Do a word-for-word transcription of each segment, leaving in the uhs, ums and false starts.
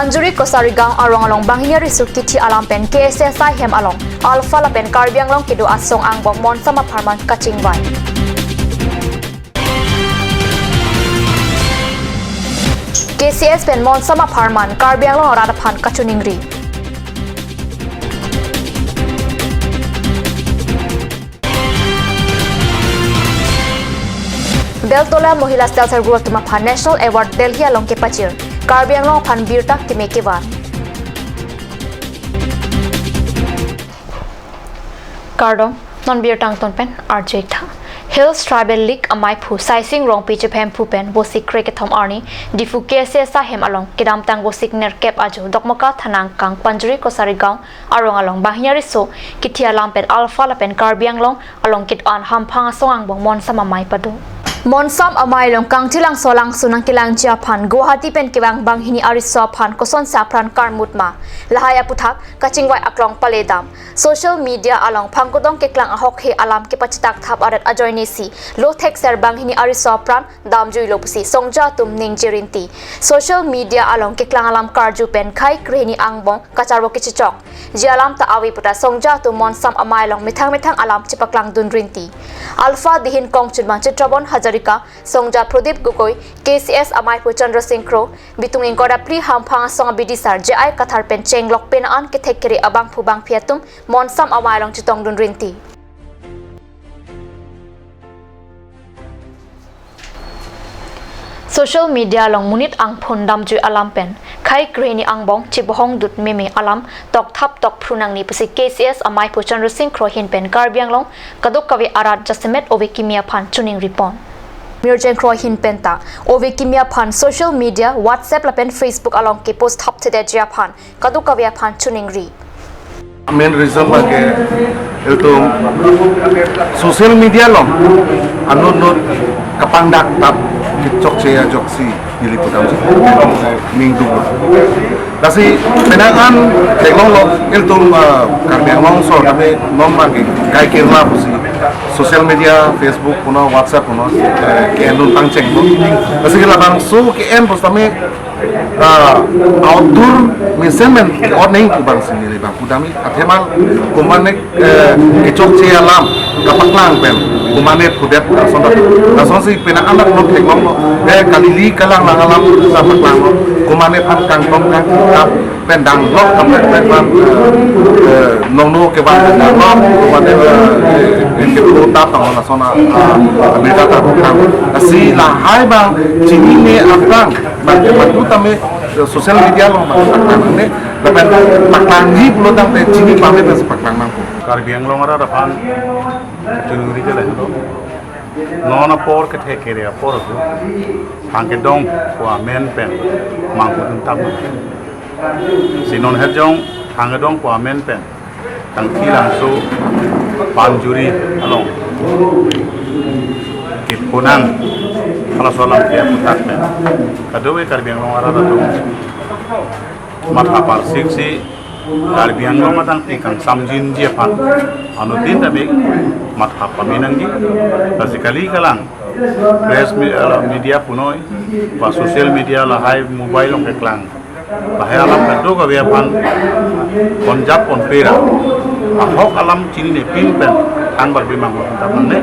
Panjuri Kosari Gaon arong along banghini ariso kithi alam pen K S S I hem along Alpha lapen Karbi Anglong kedo asong angbong Monsam apharman kachingvai. K C S pen Monsam apharman Karbi Anglong arat aphan kachiningri. Beltola Mohila Self Help Group atum aphan National Award Delhi along kepachir. Karbi Anglong aphan birta keme kevan. Kardom, non birta angton pen arju-ik tha. Hills Tribal League amaiphu Saising Rongpi chephemphu pen Vosik kre kethom arni Diphu K S S I hem along kedamtang Vosik nerkep ajo Dokmoka thanangkang Panjuri Kosari Gaon arong along banghini ariso kithi alam pen Alpha lapen Karbi Anglong along kedo-an hamphang asong angbong Monsam amei pado. Monsam amei along Kangthilangso alangsun nangkelangji aphan Guwahati pen kevang banghini ariso aphan kosonsi apran karmut ma, lahai aputhak kachingvai aklong paledam. Social media along phangkudong keklang ahokhe alam kepachitak thap aret ajoinesi lo thekser banghini ariso apran damjuilo pusi songja atum ningje rinti. Social media along keklang alam karju pen khei krehini angbong kacharvo kechechokji alam ta ave puta songja atum Monsam amei along methang methang alam chepaklangdun rinti. Alpha dihin kongchunbang Chitrabon Hazarika, songja Pradip Gogoi, K C S amaiphu Chandra Singh Kro, bitung ingkoi ra phli hamphang asong abidisar J I Kathar pen chenglok pena an kethek kere abangphu bangphi atum Monsam amei along chetongdun rinti. Social media along monit angphun damjui alam pen khei krehini angbong chebohong dut meme alam tokthap tokphru nangne pusi K C S amaiphu Chandra Singh Kro ahin pen Karbi Anglong kadokave arat jasemet ove kimi aphan chiningri pon. Mirjeng Kro ahin pen ta ove kimi aphan social media, WhatsApp lapen Facebook along kepost thapthedetji aphan kadokave aphan chiningri. Main reason abangke ilitum social media along anut anut kapangdak thap kechokche ajoksi neli pudamji ning duk. Lasi penang an theklonglo ilitum, ah, Karbi Anglong so kami non abangke kai kirma pusi social media, Facebook puno, WhatsApp puno, eh, ke-en dun pangchenglo. Lasi labangso ke-en pusitame ah, outdoor mesen men ke-ot nangji pu abangsi neli abang pudamji, athema komatne, eh, kechokche alam kapaklang pen komatne pudet lason ta. Lasonsi penang an non theklonglo, eh, kalili kalanglang alam ta paklanglo, komatne aphan kangtong kangkap pen danglok, komatne aphan, eh, eh, nongno kevang pen danglok, komatne, eh, eh, eh, kepu tap tanglo lason a, ah, abirta ta paklang. Lasi lahai abang chinine aphrang abangke madu tame social media along abang paklang nangne, lapen paklangji pulo tangte chini pame pensi paklang nangpo. Karbi Anglong arat aphan chiningri ke lahenlo. Non apor kethek kere apor ako thang kedong pu amen pen manghu dun tap nang. Si non herjong thang kedong pu amen pen Kangthilangso Panjuri along kephonang halaso alam ke aputhak pen kadokave Karbi Anglong arat atum matha parsiksi Karbi Anglong adang ti kangsamjinji aphan anuttin ta bi matha pame nangji. Lasi kali kalang press me-, eh, media punoi ba social media lahai mobile along keklang lahai alam kadokave aphan konjap konpera ahok alam chinine pin pen thang barbi manghu dun tap nangne,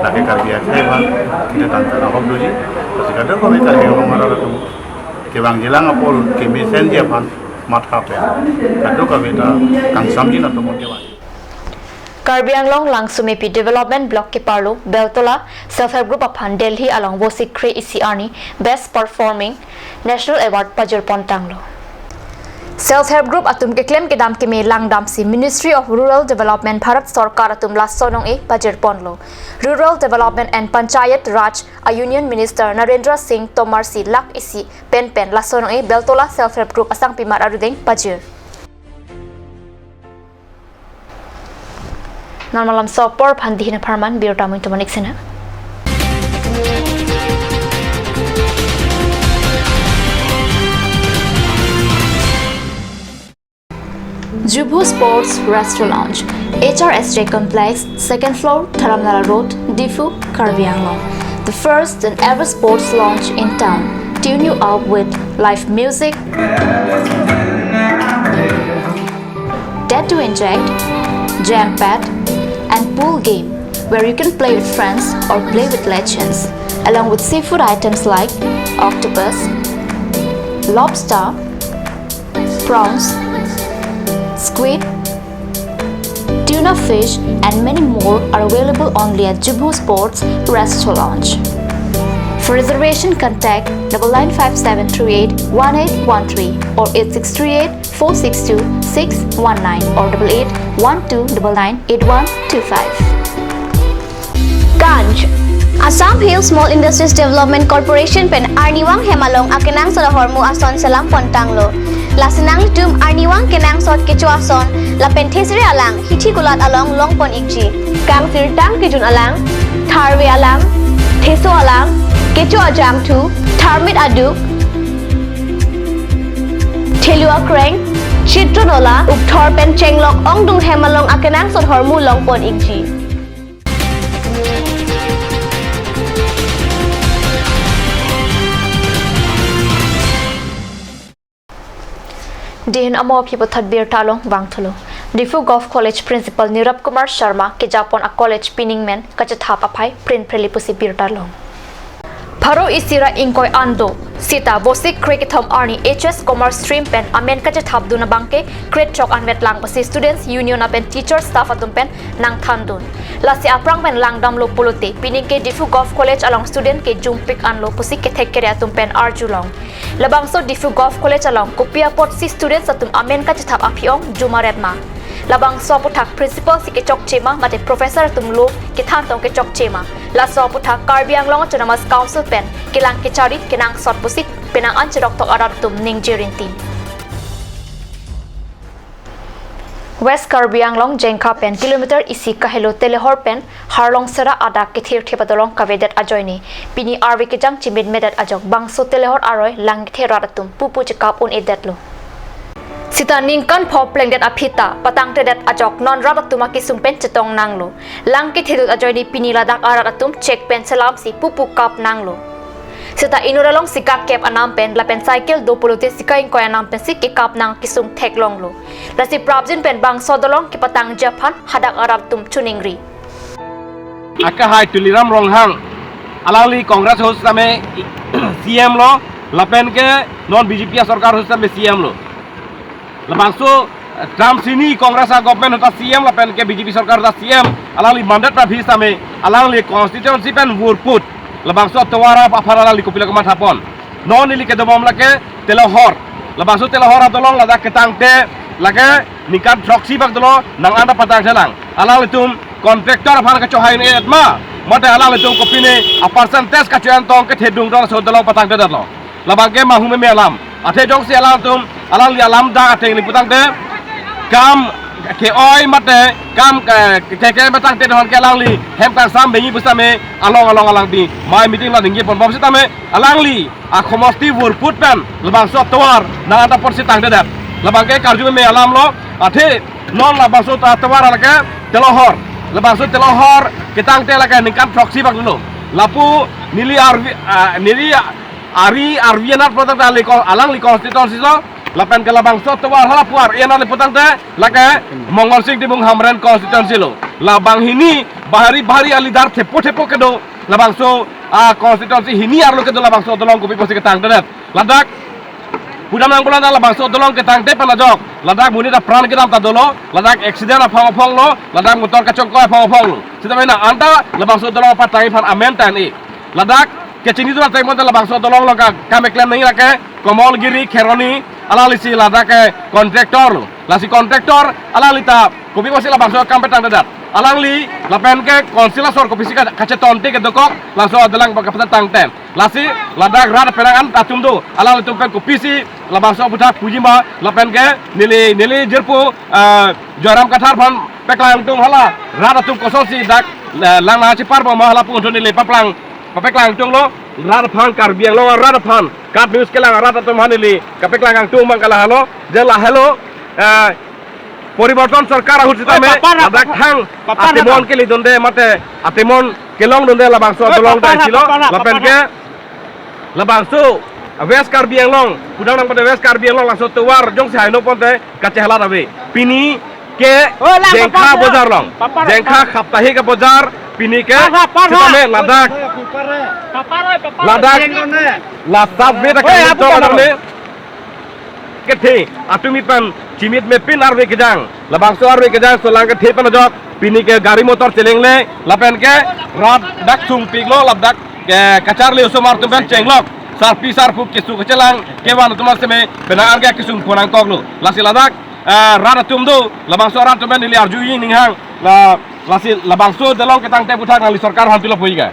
lake Karbi akhei aphan kita tangka ahok doji. Lasi kadokave Karbi Anglong arat atum kevangjilang apor kemesenji aphan matha pen kadokave ta kangsamjin atum kevang. Karbi Anglong Langsumepi Development Block keparlo Beltola Self Help Group aphan Delhi along Vosik kre isi arni Best Performing National Award pajir pon tanglo. Self Help Group atum keklem kedam keme langdamsi Ministry of Rural Development Bharat Sorkar atum laso nong-e pajir ponlo. Rural Development and Panchayat Raj a Union Minister Narendra Singh Tomar si lakh isi penpen laso nong-e Beltola Self Help Group asangpimar arudeng pajir. Non malam so apor aphan dihin apharman birta amoin tumanik sena. Jubu Sports Restaurant Lounge, H R S J Complex, second floor, Dharamnala Road, Diphu, Karbi Anglong. The first and ever sports lounge in town. Tune you up with live music, Dare to Inject, Jam Pad, and Pool Game, where you can play with friends or play with legends, along with seafood items like octopus, lobster, prawns, squid, tuna fish, and many more are available only at Jubu Sports Restaurant. For reservation, contact double nine five seven three eight one eight one three or eight six three eight four six two six one nine or double eight one two double nine eight one two five. Ganj. Assam Hill Small Industries Development Corporation pen Arnivang hem along akenangsot ahormu ason selam pon tanglo. Lasi nanglitum Arnivang kenangsot kecho ason lapen thesere alang hithi kulat along longpon ikji. Kangsirtang kejun alang, tharve alang, theso alang, kecho ajangthu, tharmit aduk, thelu akreng, chitron ola, ukthor pen chenglok ongdung hem along akenangsot ahormu longpon ikji. Dihin amo aphi puthot birta along vangthulo. Diphu Govt College Principal Nirab Kumar Sharma kejapon a-college pining men kachethap aphai print preli pusi birta long. Pharo isi ra ingkoi an do, sita bosi krekethom arni H S Commerce Stream pen amen kachethapdun abangke krethrok anvet lang pusi Students Union lapen teacher staff atum pen nangthandun. Lasi aphrang pen langdamlo pulote, pining ke Diphu Govt College along student ke jungpik anlo pusi kethek kere atum pen arjulong. Labangso Diphu Govt College along kopi apotsi students atum amen kachethap aphi-ong jumaret ma? Labangso aputhak principal si kechokche ma mate professor atum lo kethan tong kechokche ma? Laso aputhak Karbi Anglong Autonomous Council pen kelang kechari kenangsot pusi penang an cherok tok arat atum ningje rinti. West Karbi Anglong Jengkha pen kilometer isi kahelo telehor pen Harlong Sera adak kethir thep adolong kavedet ajoine pini arve kejang chimit medet ajok bangso telehor aroi lang kethe rat atum pupu chekap un-edetlo. Sita ningkan pho plengdet aphi ta patangtedet ajok non rat atum akesung pen chetong nanglo. Lang kethedut ajoine pini ladak arat atum chek pen selamsi pupu kap nanglo. Sita inut alongsi kakep anam pen lapen cycle do pulote sika ingkoi anam pensi kekap nang kesung theklonglo. Lasi prapjin pen bangso adolong kepatangji aphan hadak arat atum choningri. Akehai Tuliram Ronghang, alangli Congress ahut sitame C M lo, lapen ke non B J P asorkar ahut sitame C M lo. Labangso, eh, term sini Congress a-government ahut ta C M lapen ke B J P sorkar ahut ta C M, alangli mandat praphi sitame, alangli constituency pen vurput. Labangso atovar aphan alangli kopilo kemathapon. Non neli kedobom lake telehor. Labangso telehor adolong ladak ketangte lake ningkan throksi bak dolo nang anda patangte lang. Alanglitum contractor aphan kachohai ni etma. Mate alanglitum kopine a-percentage kacho-en tong kethedung tong so adolong patangtedetlo. Labang ke mahu meme alam. Athe jongsi alangtum, alangli alam dak ateng li putangte, kam ke-oi mate, kam ke, ke, ke patangte dohon ke alangli hem kangsam bengi pusitame, along along alangpi mai meeting la ningje ponbom sitame, alangli asomosti vurput pen labangso atovar nang anta porsi tangtedet. Labang ke karju meme alam lo, athe non labangso atovar lake telehor. Labangso telehor ketangte lake ningkan throksi bak lo. Lapu neli arvi, ah, neli ari arvi anat putangte alangli ko-, alangli constituency lo, lapen ke labangso atovar hala pu ari anat putangte lake Mongol Sing Timung Hamren constituency lo. Labang hini bahari bahari a-leader thepo thepo kedo, labangso, ah, constituency hini arlo kedo labangso adolong kopi pusi ketangtedet. Ladak pudam nang pulang labangso adolong ketangte pen ajok ladak monit apran kedam ta dolo, ladak accident aphong aphong lo, ladak motor kachongkoi aphong aphong lo. Sitame nang anta labangso adolong patang aphan amen tan e. Ladak kechinidun ateng pon labangso adolong along ka kam keklem nangji lake Komolgiri Kheroni, alanglisi ladak ke contractor lo. Lasi contractor alangli ta kopi pusi labangso kam petangtedet. Alangli lapen ke council asor kopisi ka, kachetonte kedokok, labangso adolong pa kapatangte. Lasi ladak rat penang an atum do, alanglitum pen kopisi labangso aputhak puji ma, lapen ke neli, neli jirpo, eh, Joyram Kathar aphan paklangdun hala rat atum kosonsi dak, eh, lang nangcheparbom ma hala pu neli paplang, papaklang tunglo, rat aphan, Karbi Anglong arat aphan, KAT News kelang arat atum aphan neli kapaklang angtung mang ke lahelo, je lahelo, eh, Poriborton Sorkar ahut sitame, eh, papa, ladak papa, thang, papa, atemon papa. Kelidunde mate, atemon kelongdunde labangso, eh, adolong papa, ta isi lo, papa, lapen papa. Ke, labangso, West Karbi Anglong, pudam nang pada West Karbi Anglong, labangso atovar jongsi haino ponte, kachehalat ave. Pini, Ke Oh, lang Jengkha paparlo. Bojar along. Paparlo. Jengkha Saptahik Bojar pini ke Papa, papa. Sitame ladak. Paparlo, paparlo. Ladak. Jengkha ne. La sab ve ta Oh, kang apa chok paparlo? Adang ne. Kethe atum ipan chimit mepin arve kejang. Labangso arve kejang solang kethe pen ajok. Pini ke gari motor chelengle lapen ke rat dak sungpiklo ladak ke kacharli osomar atum pen chenglok. Sarpi sarpo keso kechelang kevan atum seme penang arga kesung ponang koklo. Lasi ladak eh, rat atum do, labangso rat atum neli arju-i ninghang, la, lasi labangso dolong ketangte aputhak nangli sorkar aphan pilo puji ke.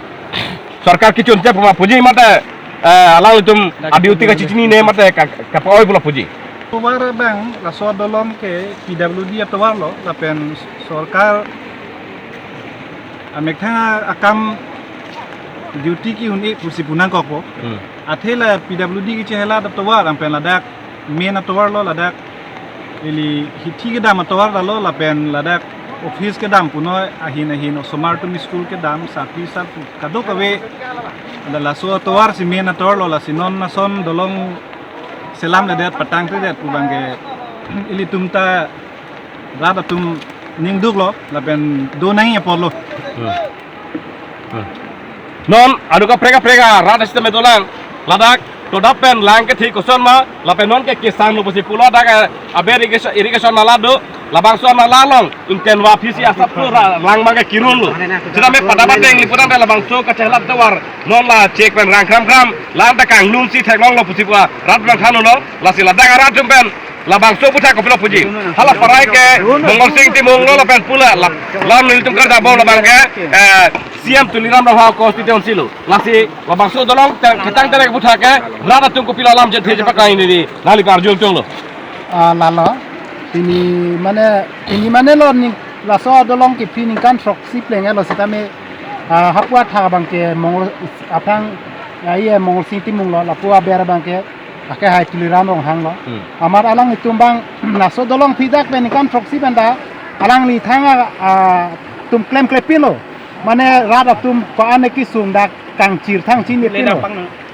Sorkar kechun che puma puji mate, eh, alanglitum a-duty kachechinine mate ka, kapa-oi pulo puji. Tovar abang, laso dolong ke P W D atovarlo, lapen sorkar amethang akam duty ke-un-e pusi punang kokpo. Hmm. Athe la P W D kechehelat atovar, lapen ladak main atovarlo ladak. Ili hithi kedam atovar dalo lapen ladak office kedam punoi ahin ahin osomar atum school kedam sarpi sarpo kadokave. Ada laso atovar si main atovarlo lasi non lason dolong selamledet patangtedet pu abangke ilitum ta rat atum ningduklo lapen do nangji apotlo. Hmm. Hmm. Non adu kaprek kaprek arat sitame dolang ladak todap pen lang kethe koson ma lapen non ke kesang lo pusi pulo dak eh, aber irrigation, irrigation nala do labangso nala along ingten va phisi asap lo ra- lang abangke kirun lo. Sitame pada bateng liputan labangso kachehelat atovar non la chek pen rang kram kram lang ta kanglum si theklonglo pusi pua rat abang thanlo lasi ladak arat atum pen labangso aputhak kopilo puji. Hala parai ke Mongol Sing Timung lo lapen pula la- lam nelitum kerja bom labang ke eh, C M Tuliram Ronghang constituency lo. Lasi labangso dolong te- ketangte aputhak ke rat atum kopilo alam jet theje pakai ini di nangli karjung tunglo. Ah, lalo. Pini mane, pini mane lo ni laso dolong ke pini kan throksi plenglo sitame ah, hapu athak abangke Mongol aphrang ah, iye Mongol Sing Timung lo lapu aber abangke ake hai Tuliram Ronghang lo. Hmm. Amat alanglitum abang laso dolong phidak pen kan throksi pen ta alangli thang ah, ah, atum klemkle pilo. Mane rat atum ko-an kesung dak kangchir thang chini pilo.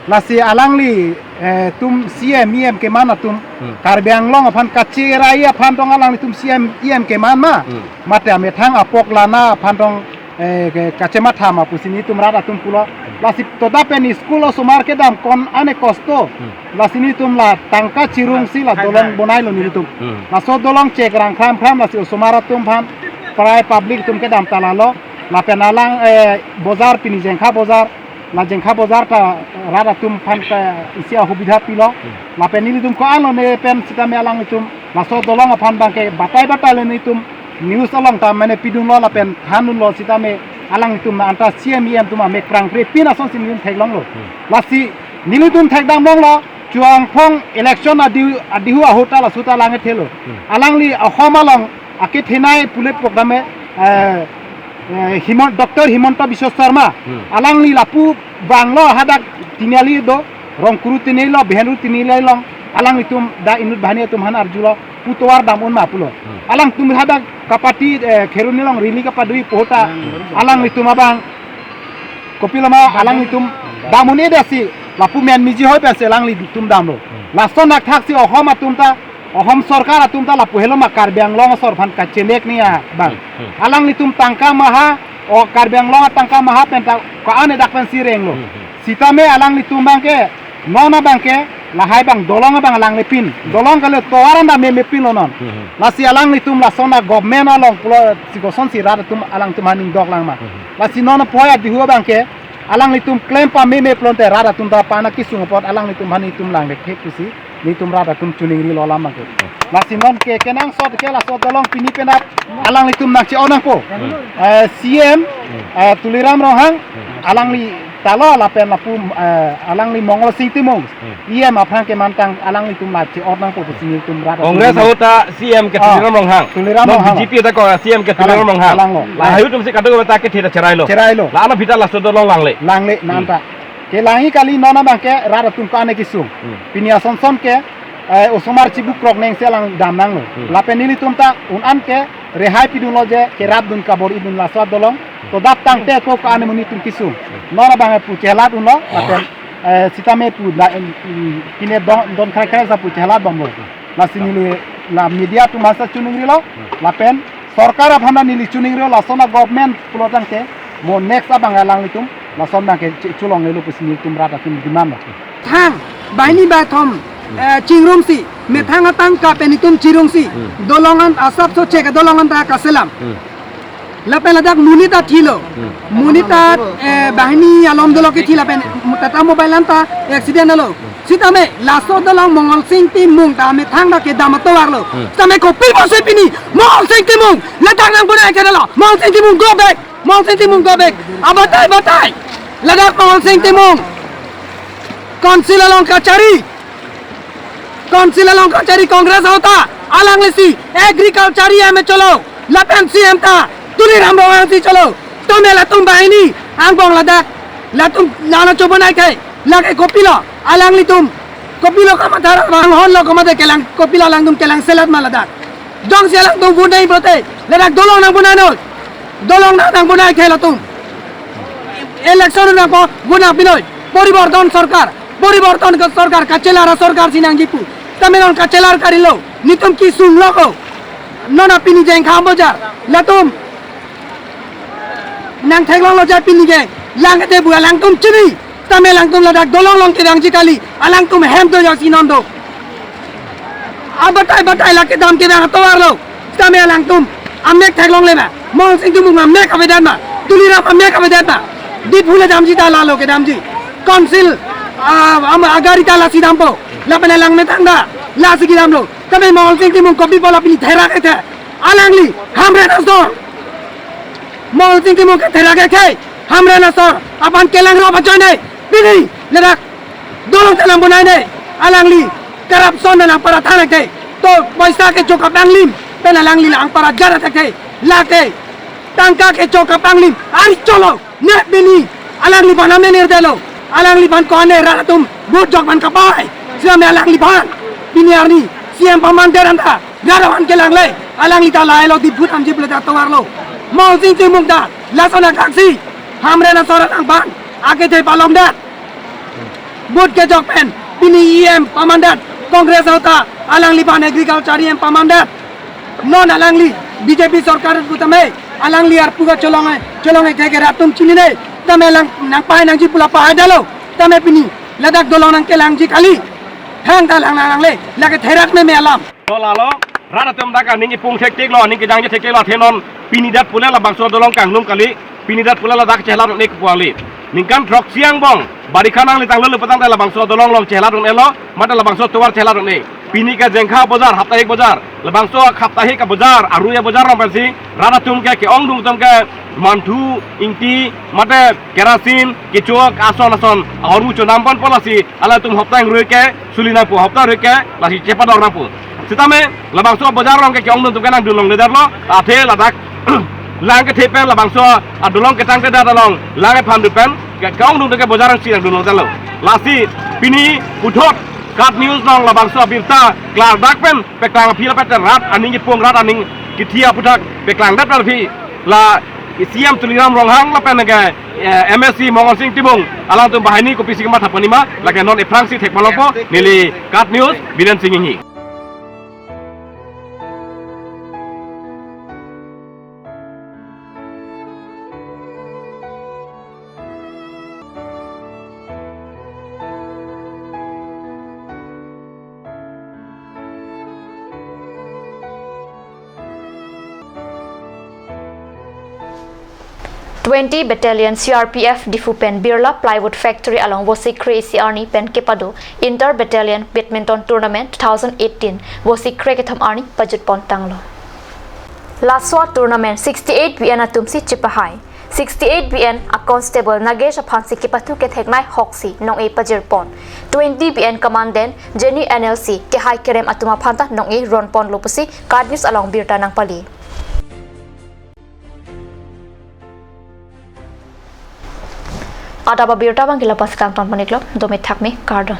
Lasi alangli eh, atum C M E M keman atum Hmm. Karbi Anglong aphan kacherai aphan tong alanglitum C M E M keman ma. Hmm. Mate amethang apok lana aphan tong eh, ke- kachematha ma pusi nelitum rat atum pulo. Lasi todap pen school osomar kedam ko-an kosto. Hmm. Lasi nelitum la tangka chirung si la dolong bonailo nelitum. Hmm. Laso dolong chek rang kram kram lasi osomar atum aphan parai public atum kedam ta lalo. Lapen alang eh, bojar pini Jengkha bojar. La Jengkha bojar ta rat atum aphan ta isi ahubidha pilo. Hmm. Lapen nelitum ko-anlo ne pen sitame alanglitum laso dolong aphan abangke batai batai le nelitum news along ta mane pidunlo lapen thandunlo sitame alanglitum na anta C M E M atum amek prangpre pin asonsi nelitum theklonglo. Hmm. Lasi nelitum thekdam longlo Chuangphong election adi adihu ahut ta laso ta lang ethelo. Hmm. Alangli ahom along akethenei pule program eh, eh, Himon- Doctor Himanta Biswa Sarma. Hmm. Alangli lapu vanglo hadak Tiniali do, Rongkuru Tiniali lo, Behenru Tiniali along, alanglitum dak inut banghini atum aphan arjulo, pu tovar dam un ma pulo. Hmm. Alangtum hadak kapati eh, Kheroni along rally kapado-i pu ahut ta, hmm, alanglitum abang, kopilo ma alanglitum dam un-e dasi, lapu men miji hoi pensi alanglitum damlo. Hmm. Lason athak si ahom atum ta, ahom sorkar atum ta lapu helo ma Karbi Anglong asor aphan kachenek ni abang. Hmm, hmm. Alanglitum tangka maha, o Karbi Anglong atangka maha pen ta ko-an edak pensi renglo. Hmm, hmm. Sitame alanglitum abangke, non abangke, lahai abang dolong abang alangle pin. Hmm. Dolong kali tovar anda meme pinlo non. Hmm, hmm. Lasi alanglitum lason a government along pulo si kosonsi rat atum alangtum aphan ningdok lang ma. Hmm, hmm. Lasi non apoi adihu abangke, alanglitum klem pameme pulote rat atum ta pana kesung apot alanglitum aphan nelitum langlek thek pusi nelitum rat atum chuning ri lo lam abangke. Lasi non ke kenangsot ke laso dolong pini penap alanglitum nangche-on nangpo. Hmm. Eh, C M, eh, Tuliram Ronghang, hmm, alangli ta lo lapen lapu eh, alangli Mongol Sing Timung. Hmm. E M aphrang kemantang alanglitum la che-on nangpo pusi nelitum rat atum Congress nang- ahut ta C M ke Ah, Tuliram Ronghang. Tuliram Non Ronghang. B J P ta ko C M ke Tuliram Alang, Ronghang. Alanglo. La ayu atum si kadokave ta kethe ta cherailo. Cherailo. La anabang ta laso dolong langle. Langle, hmm, nanta. Kelang-i kali non abangke rat atum ko-an kesung. Hmm. Pini asonson ke, eh, osomar chibu krok neng si alang dam nanglo. Hmm. Lapen nelitum ta un-an ke rehai pidunlo je kerap dun kabor-idun laso adolong. Todap tangte ko ko-an amonit atum kesung. Non abang pu chelat unlo, lapen, eh, sitame pu da, em, em, pine don, don krai krai sa pu chelat bomlo. Lasi neli La media atum asa chiningrilo, lapen sorkar aphan neli chiningrilo, lason a-government pulo tangte, mo next abang alanglitum lason abang ke che-, chelonglelo pusi nelitum rat atum demand lo. Thang, banghini baithom, eh, chingrumsi, methang atangka pen itum chingrumsi, Hmm. dolong an asapso chek dolong anta kaselam. Hmm. Lapen ladak monit ta thilo. Hmm. Monit ta, eh, banghini alom dolo kethi lapen Tata Mobile anta accident lo. Sitame laso dolong Mongolsing Timung ta methang ta kedam atovar lo. Hmm. Sitame kopi pusi pini Mongolsing Timung ladak nangbonai kedolo. Mongolsing Timung go back. Mongolsing Timung go back. Abatai batai. Ladak Mongolsing Timung. Council along kachari. Council along kachari Congress ahut ta, alanglisi agriculture E M cholo, lapen C M ta Tuliram Ronghang si cholo. Sitame latum banghini angbong ladak, latum nana chobonai ke, lake kopilo, alanglitum kopilo kamathar bang hon lo komat kelang, kopilo alangtum kelang selat ma ladak. Jongsi alangtum vote nangji pulote, ladak dolong nangbonai noi. Dolong nang nangbonai ke latum. Election nangpo, vote nangpi noi. Poriborton sorkar. Poriborton ke sorkar, kachelar sorkar si nangji pu. Sitame non kachelar karilo. Nelitum kesung lo ko. Non apini Jengkha bojar. Latum nangtheklonglo ja pini ke. Lang kete bu alangtum chini. Sitame alangtum ladak dolong along kedamji kali. Alangtum hem do jasi non do. Abatai batai la kedam kedam atovar lo. Sitame alangtum amek theklongle ma. Mongolsing Timung amek avedet ma. Tuliram amek avedet ma. Diphu le damji ta lalo kedamji. Council, ah, ama agari ta lasi dampo. Lapen alang methang ta lasi kedamlo. Sitame Mongolsing Timung kopi pu la pini therak ethe. Alangli Hamren asor. Mongolsing Timung ke therak ethe. Hamren asor. Aphan kelang rop ajoine. Pini ladak dolong ta nangbonai ne. Alangli corruption nangparathan ke. To poisa kecho kapanglim pen alangli nangparajat ke. Lake tangka kecho kapanglim ari cholo. Ne pini alangliphan amenir delo. Alangliphan ko-an ne rat atum vote jok man kapai. Sitame alangliphan pini arni C M pamandet anta rat aphan kelangle. Alangli ta lahelo Diphu damji pulote atovar lo. Mongolsing Timung ta lason akaksi Hamren asor alangphan akethe palongdet. Vote kejok pen pini E M pamandet, Congress ahut ta alangliphan agriculture E M pamandet. Non alangli B J P sorkar ahut tame alangli arpu kacholong, cholong ke ke rat atum chinine. Sitame alang nangpahai nangji pu la pahaidetlo. Sitame pini ladak dolong nangkelangji kali. Hang ta lang nangle, lake therak meme alam. Lo lalo, rat atum dak aning ipung thektik lo, aning kejangji thektik lo, athe non pini det pule labangso dolong kangnum kali, pini det pule ladak chehelat un-e pu kali. Ningkan throksi angbong, barikha nangle tanglo le patang ta labangso dolong along chehelat un-elo, mate labangso tovar chehelat un-e. Pini ke Jengkha bojar, Haptahik bojar, labangso Haptahik abojar, arui abojar along pensi, rat atum ke, ke-ongdung atum ke, manthu, ingti, mate kerasin, kecho, ason ason, ahormu chonam ponpo lasi, alangtum hopta ingrui ke, suli nangpo, hopta rui ke, lasi chepador nangpo. Sitame, labangso abojar along ke ke-ongdung atum ke nangdun longledetlo, athe ladak, lang kethe pen labangso adolong ketang kedat along, lang ephan du pen, ke, ke-ongdung atum ke bojar alongsi nangdun longledetlo. Lasi, pini puthot, KAT News along labangso abirta, klardak pen, peklang aphi lapen rat aning ipung rat aning kethi aphuthak, peklang det aphi, la C M Tuliram Ronghang lapen ke, eh, M A C Mongolsing Timung, alangtum banghini kopisi kamatha ponji ma, lake non aphrangsi thek malongpo, neli KAT News, Biren Sing Inghi. Twenty Battalion C R P F Diphu pen Birla Plywood Factory along Vosi kre isi arni pen kepado Inter Battalion Badminton Tournament two thousand eighteen Vosi kre kethom arni pajutpon tanglo. Laso a-tournament sixty-eight B N atumsi chepahai. Sixty-eight B N a-constable Nagesh aphansi kepathu ketheknei hoksi nong-e pajirpon. Twenty B N commandant Jenny N L C kehai kerem atum aphanta nong-e ronponlo pusi KAT News along birta nangpali. Adap abirta abang ke la-ansi kangton pon-iklo, dome thakme, kardom.